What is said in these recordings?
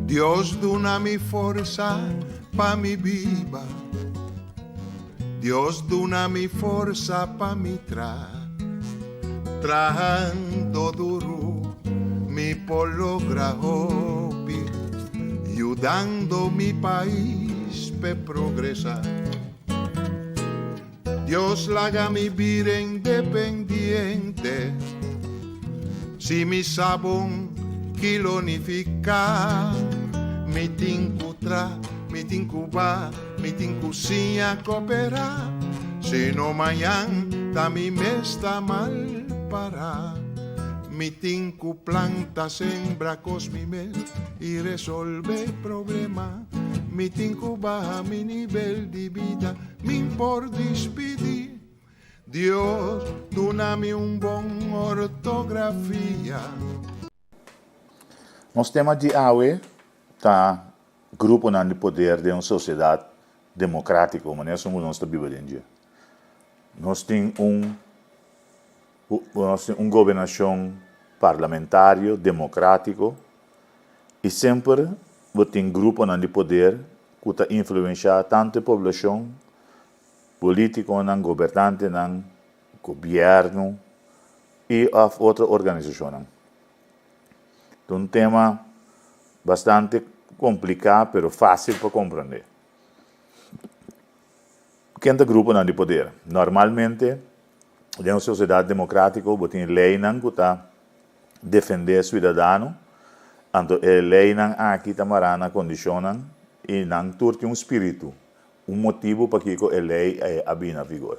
Dios duna mi forsa pa mi biba. Dios duna mi forsa pa mi traha. Trahando duru mi por logra hopi, yudando mi pais p'e progresá. Dios laga mi bira independiente, si mi sa bon ki lo nifiká. Mi tin ku tra, mi tin ku ba, mi tin ku siña koperá, sino mañan ta mi mes ta mal pará. Mi tin ku planta, sembra kos mi mes i resolvé problema. Mi tin ku baha mi nivel di bida, min por dispidí. Dios duna mi un bon ortografia. Nos tema di awe ta gruponan di poder den un sosiedat demokratiko, manera esun ku nos ta biba den dje. Nos tin un nos tin un gobernashon parlamentario demokratiko i semper bo tin gruponan di poder ku ta influenshá tantu e poblashon, polítikonan, gobernantenan, gobièrnu i òf otro organisashonnan. Ta un tema bastante kompliká pero fásil pa komprondé. Ken ta gruponan di poder? Normalmente den un sosiedat demokratiko bo tin leinan ku ta defendé suidadano, anto e leinan aki ta mará na kondishonnan i nan tur tin un spiritu, un motibu pakiko e lei a bini na vigor.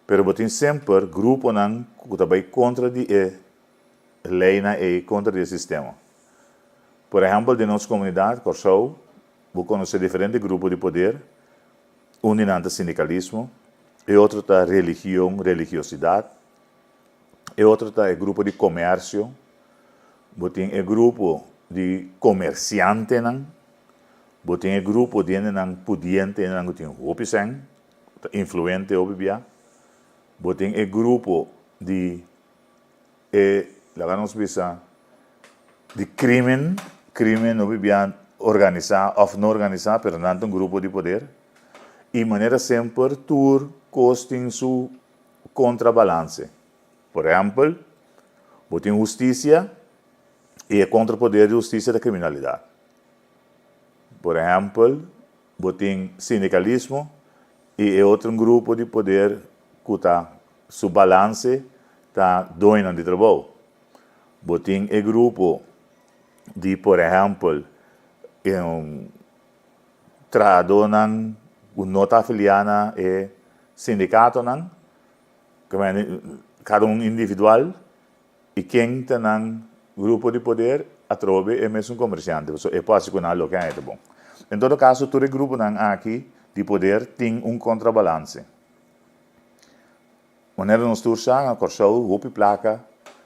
Pero bo tin semper gruponan ku ta bai kontra di e leinan ei, kontra di e sistema. Por ehèmpel den nos komunidat, Kòrsou, bo konosé diferente grupo di poder, un di nan ta sindikalismo, e otro ta religion, religiosidat, e otro ta e grupo di komersio, bo tin e grupo di komersiantenan, bo tin e grupo di hendenan pudiente, hendenan ku tin hopi sèn, ta influente hopi bia, bo tin e grupo di e, laga nos bisa, di krimen, krimen hopi bia organisá òf no organisá, pero nan ta un grupo di poder, i manera semper tur kos tin su kontrabalanse. Por ehèmpel, bo tin hustisia i e kontrapoder di hustisia ta kriminalidat. Por ehèmpel, bo tin sindikalismo i e otro un grupo di poder ku ta su balanse ta doñonan di trabou. Bo tin e grupo di por ehèmpel trahadónan ku no ta afiliá na e sindikatonan, kada un individual i ken ta nan grupo di poder atrobe e mesun komersiante pasobra e por hasi ku nan loke a e ta bon. En todo kaso tur e gruponan aki di poder tin un kontrabalanse. Manera nos tur sa na Kòrsou hopi plaka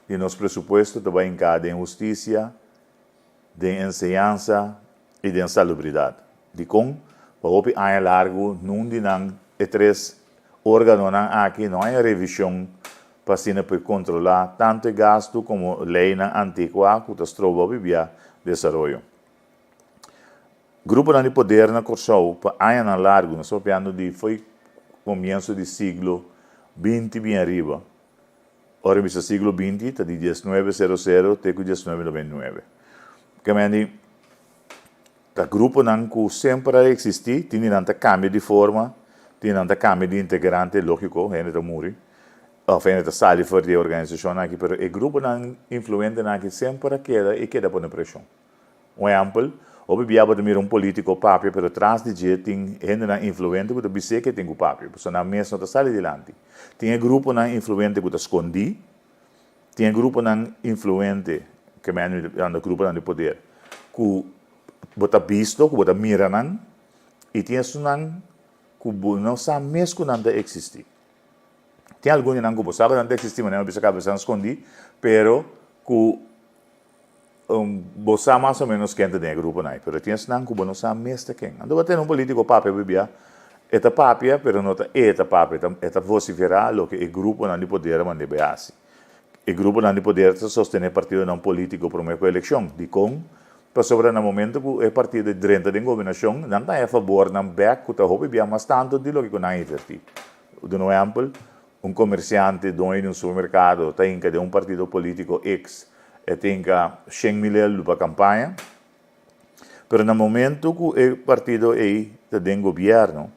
di nos presupuesto ta bai hinká den hustisia, den enseñansa i den salubridat. Dikon? Pa hopi aña largu nun di nan e tres órganonan aki no haña revishon pa asina por kontrolá tantu e gastu komo leinan antikuá ku ta stroba hopi bia desaroyo. Gruponan di poder na Kòrsou pa añanan largu, nos ta papiando di fo'i komienso di siglo binti bin ariba, Ora mi bisa siglo binti ta di diesnuebe sero sero te ku diesnuebe noventa i nuebe. Kementi ta gruponan ku semper a eksistí, tin di nan ta kambia di forma, tin di nan ta kambia di integrante, lógiko, hende ta muri òf hende ta sali for di e organisashonnan aki, pero e gruponan influentenan aki semper a keda i keda pone preshon. Un ehèmpel, hopi bia bo ta mira un polítiko papia pero tras di dje tin hendenan influente ku ta bis'é ke tin ku papia, pasobra nan mes no ta sali dilanti. Tin e gruponan influente ku ta skondí, tin e gruponan influente, ke men mi ta yama gruponan di poder, ku bo ta bisto, ku bo ta mira nan, i tin esunnan ku bo no sa mes ku nan ta eksistí. Tin algun di nan ku bo sa ku nan ta eksistí, manera mi a bisa kaba esnan skondí, pero ku Bo sa mas o menos ken ta den e gruponan ei, pero tin esnan ku bo no sa mes ta ken. Anto bo tene un politiko papia bibia, e ta papia, pero no ta e ta papia, e ta vosiferá loke e gruponan di poder a mand'é bai hasi. E gruponan di poder ta sostené partidonan politiko promé ku elekshon. Dikon? Pasobra na momento ku e partido drenta den gobernashon, nan ta haña fabornan bèk ku ta hopi bia mas tantu di loke ku nan a invertí. Duna un ehèmpel, un komersiante, doño di un supermerkado, ta hinka den un partido polítiko X, e ta hinka 100.000 elu pa kampaña. Pero na momento ku e partido ei ta den gobièrnu,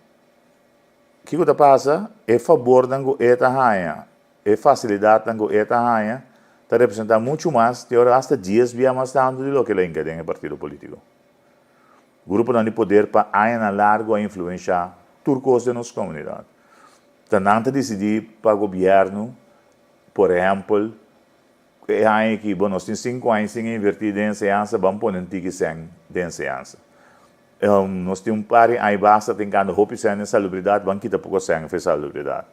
kiko ta pasa? E fabornan ku e ta haña, E fasilidatnan ku e ta haña ta representá muchu mas, te ora asta dies bia mas tantu di loke el a hinka den e partido polítiko. Gruponan di poder pa añanan largu a influenshá tur kos den nos komunidat. Ta nan ta disidí pa gobièrnu, por ehèmpel, e aña aki, bo, nos tin sinku aña sin invertí den enseñansa, ban pone un tiki sèn den enseñansa. Nos tin un par di aña basta tin gana hopi sèn den salubridat, ban kita poko sèn for e salubridat.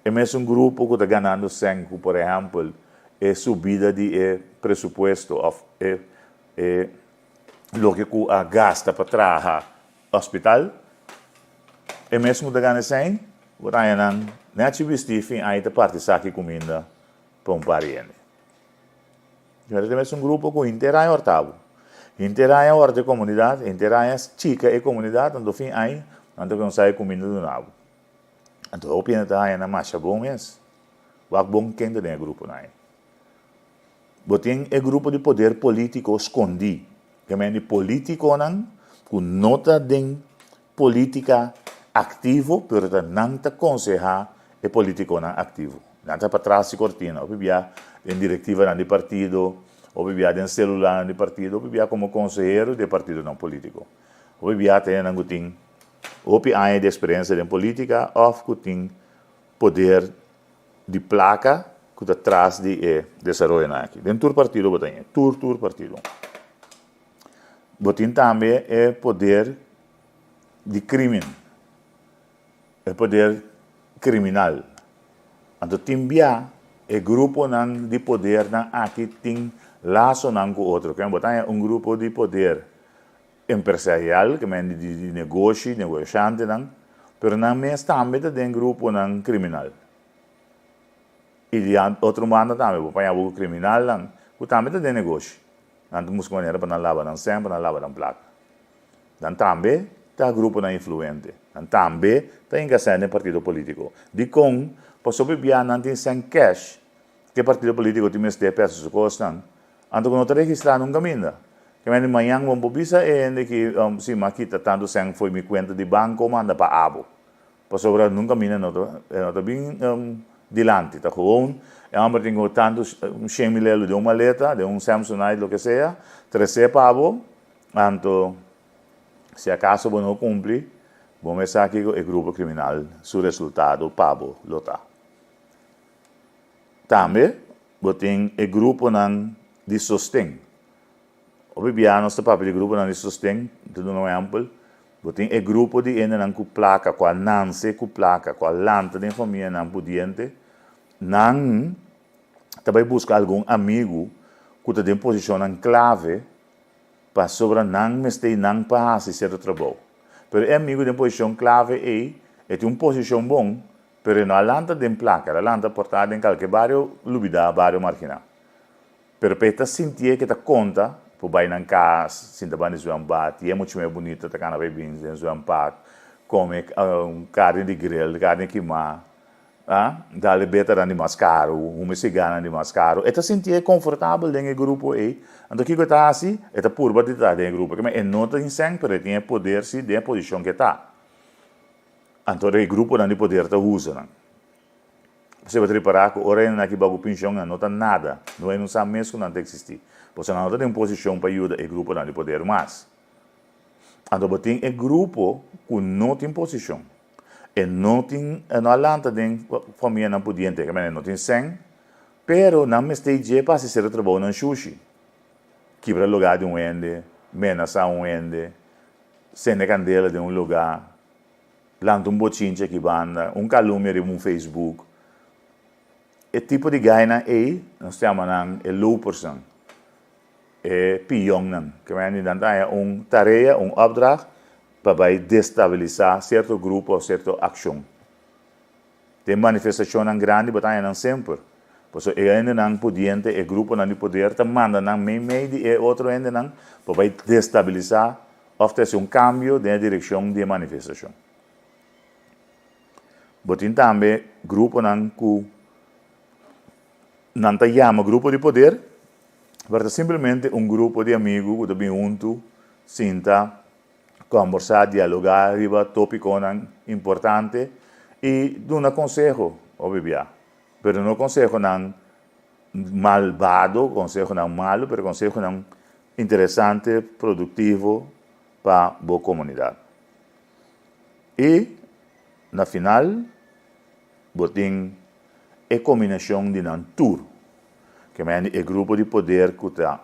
E mesun grupo ku ta ganando sèn ku por ehèmpel e subida di e presupuesto òf e e loke ku a gasta pa traha hospital, e mesun ku ta gana e sèn, bo ta haña nan nèchi bistí fin aña ta parti saki kuminda pa un par di hende. Mira ta mesun grupo ku henter aña horta bo. Henter aña horta e komunidat, henter aña chika e komunidat, anto fin aña nan ta kuminsá e kuminda duna bo. Anto hopi hende ta haña nan masha bon mes. Wak bon ken ta den e gruponan ei. Bo tin e grupo di poder polítiko skondí, ke men di polítikonan ku no ta den Politica activo pero ta nan ta conseha e politiconan activo. Nan ta patras di cortina, hopi bia den directivanan di partido, hopi bia den celulanan di partido, hopi bia como consehero di e partidonan politico. Hopi bia ta hendenan cu tin hopi aña di experiencia den politica of cu tin poder di placa cu ta tras di e desaroyonan aki. Den tur partido bo ta haya, tur tur partido. Bo tin tambe e poder di crimen, e poder criminal. Anto tin bia e gruponan di podernan aki tin lasonan cu otro. Kende bo ta haña un grupo di poder empresarial, ke men di negoshi, negoshantenan, pero nan mes tambe ta den gruponan criminal. I di otro banda tambe bo paña bo cu criminalnan cu tambe ta den negoshi. Nan ta buska manera pa nan laba nan sèn, pa nan laba nan plaka. Nan tambe ta gruponan influente. Nan tambe ta hinka sèn den partido polítiko. Dikon? Pasobra bia nan tin sèn kèsh ku e partido polítiko tin mester pa hasi su kosnan. Anto ku no ta registrá nunka minda. Ke mende mañan bo por bisa e hende ki si m'a kita tantu sèn fo'i mi kuenta di banko manda pa abo. Pasobra nunka mina no ta e no ta bin dilanti, ta gewoon e homber tin ku tantu un 100.000 elo den un maleta, den un Samsonite loke sea, tres'é pa bo, anto si akaso bo no kumpli, bo mes sa kiko e grupo kriminal su resultado pa bo lo ta. Tambe bo tin e gruponan di sosten. Hopi bia nos ta papia di gruponan di sosten, mi ta duna un ehèmpel, bo tin e grupo di hendenan ku plaka, ku a nanse ku plaka, ku a lanta den famianan pudiente, nan ta bai buska algun amigu ku ta den posishonnan klave pasobra nan mester nan pa hasi sierto trabou. Pero e amigu den posishon klave ei, e tin un posishon bon, pero e no a lanta den plaka, el a lanta por ta den kalke bario lubidá, bario marginá. Pero p'e ta sintié ke ta konta por bai nan kas, sinta banda di zwembad, yé muchu mei bunita ta kana bai bin den zwembad, kome karni di grill, karni kimá, a dal e betanan di mas karu, huma e siganan di mas karu. E ta sintié konfortabel den e grupo ei. Anto kiko e ta hasi? E ta purba di ta den e grupo. E no ta insèn, pero e tin e poder si den e posishon ke ta. Anto e gruponan di poder ta usa nan. Pasobra bo ta ripará ku ora hende nan aki bagu penshon nan no ta nada, no e no sa mes ku nan ta eksistí. Pasobra nan no ta den posishon pa yuda e gruponan di poder mas. Anto bo tin e grupo ku no tin posishon, e no tin e no a lanta den famianan pudiente, ke manera e no tin sèn, pero nan mester dje pa hasi sierto trabounan shushi, kibra lugá di un hende, menasá un hende, sende kandela den un lugá. Lanta un bochincha aki banda, un calumnia riba un Facebook. E tipo di gainan ei, nos ta yama nan e lopersnan, e pionnan. Ke manera nan ta haña un tarea, un opdracht pa bai destabilisá sierto grupo òf sierto akshon. Den manifestashonnan grandi bo ta haña nan semper. Pasobra e hendenan pudiente, e gruponan di poder ta manda nan meimei di e otro hendenan pa bai destabilisá òf trese un kambio den e direkshon di e manifestashon. Bo tin tambe gruponan ku nan ta yama grupo di poder, pero ta simplemente un grupo di amigu ku ta bin huntu sinta kòmbersá, dialogá riba tópikonan importante i duna konseho, hopi bia. Pero no konsehonan malbado, konsehonan malu, pero konsehonan interesante, produktivo pa bo komunidat. I na final bo tin e kombinashon di nan tur, ke mende e grupo di poder ku ta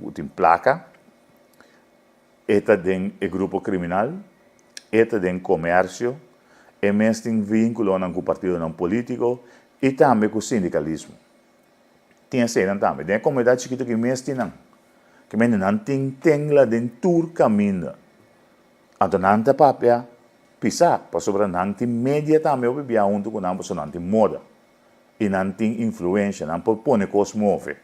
ku tin plaka, e ta den e grupo kriminal, e ta den komersio, e mes tin vinkulonan ku partidonan polítiko i tambe ku sindikalismo. Tin eseinan tambe. Den e komunidat chikitu ki mes tin nan. Ke mende nan tin tengla den tur kaminda. Anto nan ta papia pisá pasobra nan tin media tambe hopi bia huntu ku nan pasobra nan tin moda i nan tin influensha, nan por pone kos move.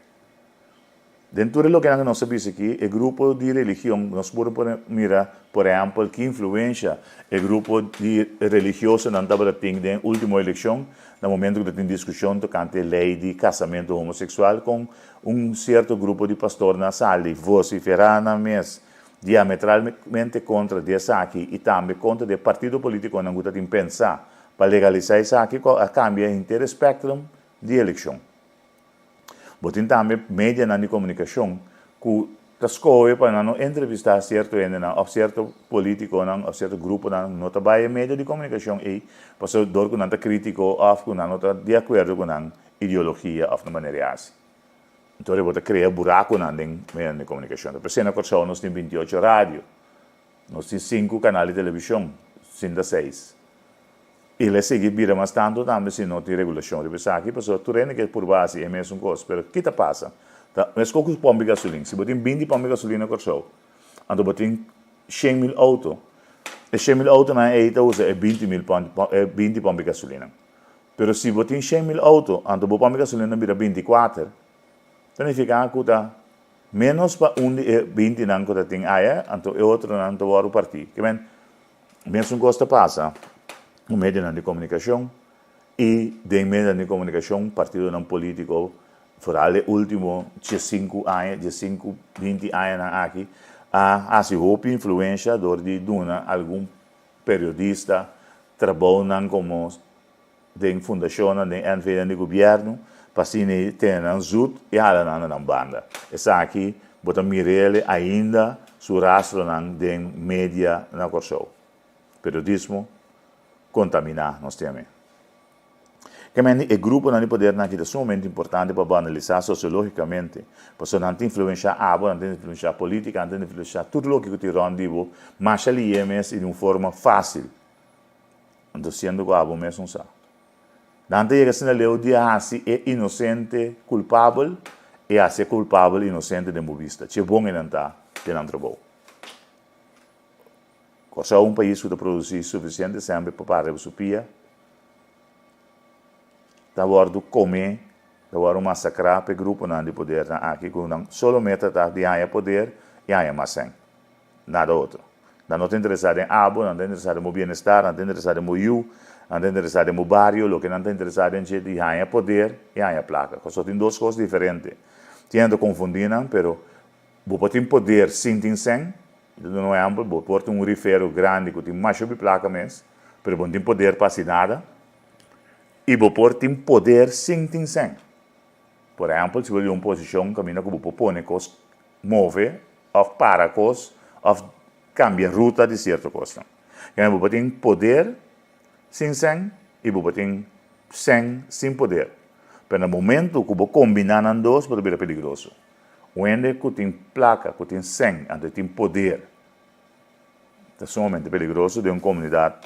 Den tur e lokenan ku nos a bisa aki, e grupo di religion, nos por por mira por ehèmpel ki influensha e grupo di religiosonan tabata tin den ultimo elekshon, na momento ku ta tin diskushon tokante e lei di kasamentu homoseksual, kon un sierto grupo di pastornan a sali vosiferá nan mes diametralmente kontra di esaki i tambe kontra di e partido politikonan ku ta tin pensá pa legalisá esaki ku a kambia henter e spèktrum di elekshon. Bo tin tambe medianan di komunikashon ku ta skohe pa nan no entrevistá sierto hendenan òf sierto polítikonan òf sierto gruponan no ta bai e medio di komunikashon ei pasobra dor ku nan ta krítiko òf ku nan no ta di akuerdo ku nan ideologia òf nan manera di hasi. Entonces bo ta krea burakunan den medianan di komunikashon. Ta p'esei na Kòrsou nos tin 28 radio, nos tin sinku kanal di televishon, sinta seis. I lo e sigui bira mas tantu tambe si no tin regulashon riba esaki, pasobra tur hende ke purba hasi e mesun kos. Pero ki ta pasa? Ta meskos ku pòmpi gasolin. Si bo tin 20 pòmpi gasolin na Kòrsou, anto bo tin 100.000 outo, e 100.000 outonan ei ta usa e 20.000 e 20 pòmpi gasolinnan. Pero si bo tin 100.000 outo, anto bo pòmpi gasolin a bira 24, ta nifiká ku ta ménos pa un di e bintinan ku ta tin aya, anto e otronan ta wòrdu partí. Ke men, Mesun kos ta pasa ku medionan di komunikashon i den medionan di komunikashon partidonan polítiko, foral e último diesinku aña, diesinku, binti añanan aki, a hasi hopi influensha dor di duna algun periodista trabounan komo den fundashonnan, den NVnan di gobièrnu, pa asina e tene nan zut i hala nan na nan banda. Esaki bo ta mir'el ainda su rastronan den media na Kòrsou. Periodismo kontaminá nos tin amé. Kemende e gruponan di podernan aki ta sumamente importante pa bo analisá sosiológikamente, pasobra nan ta influenshá abo, nan ta influenshá polítika, nan ta influenshá tur loke ku tin rònt di bo masha lié mes i di un forma fásil. Anto siendo ku abo mesun sa. Nan ta yega asina leu di a hasi e inosente kulpabel i hasi e kulpabel inosente den bo bista. Che bon e nan ta den nan trabou. Kòrsou un pais ku ta produsí sufisiente semper pa para riba su pia, ta wòrdu komé, ta wòrdu masakrá pa e gruponan di podernan aki ku nan solo meta ta di haña poder i haña mas sèn. Nada otro. Nan no ta interesá den abo, nan ta interesá den bo bienestar, nan ta interesá den bo yu, nan ta interesá den bo bario, loke nan ta interesá den dje di haña poder i haña plaka. Pasobra tin dos kos diferente. Tin hende ta konfundí nan, pero bo por tin poder sin tin sèn. Mi ta duna un ehèmpel, bo por tin un rifero grandi ku tin masha hopi plaka mes, pero bo no tin poder pa hasi nada. I bo por tin poder sin tin sèn. Por ehèmpel, si bo di un posishon kaminda ku bo por pone kos move òf para kos òf kambia ruta di sierto kosnan. Kende bo por tin poder sin sèn i bo por tin sèn sin poder. Pero na momento ku bo kombiná nan dos bo ta bira peligroso. Un hende ku tin plaka, ku tin sèn, anto e tin poder ta sumamente peligroso den un komunidat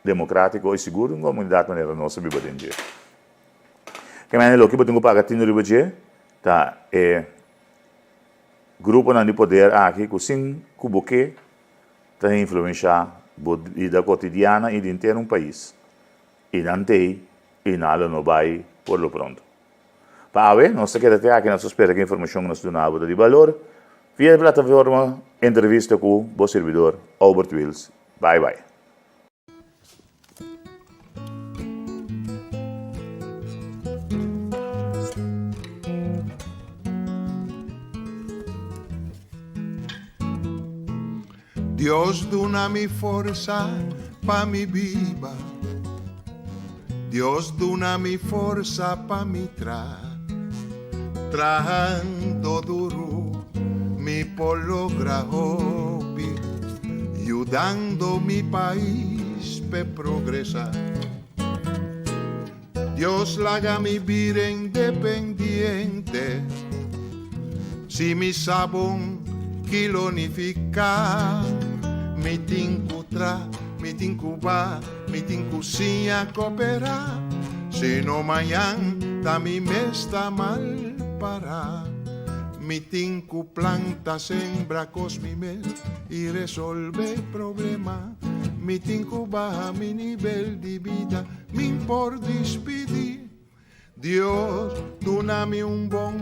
demokratiko i sigur un komunidat manera nos ta biba den dje. Kende loke bo tin ku paga tinu riba dje ta e Gruponan di poder aki ku sin ku bo ke ta influenshá bo bida kotidiana i di henter un pais. I nan t'ei i nan lo no bai por lo pronto. Pa awe, nos ta keda te aki, nos ta spera ku e informashon ku nos duna bo ta di balor. Via e plataforma Entrevista ku bo sirbidor Aubert Wiels. Bye bye. Dios duna mi forsa pa mi biba Dios duna mi forsa pa mi tra Trahando duru mi por logra hopi Yudando mi pais p'e progresa Dios laga mi bira independiente Si mi sa bon ki lo nifiká Mi tin ku tra, mi tin ku ba, mi tin ku siña koperá Si no mañan ta mi mes ta mal pará Mi tin ku planta, sembra kos mi mes i resolve problema Mi tin ku baha mi nivel di bida Min por dispidi Dios duna mi un bon.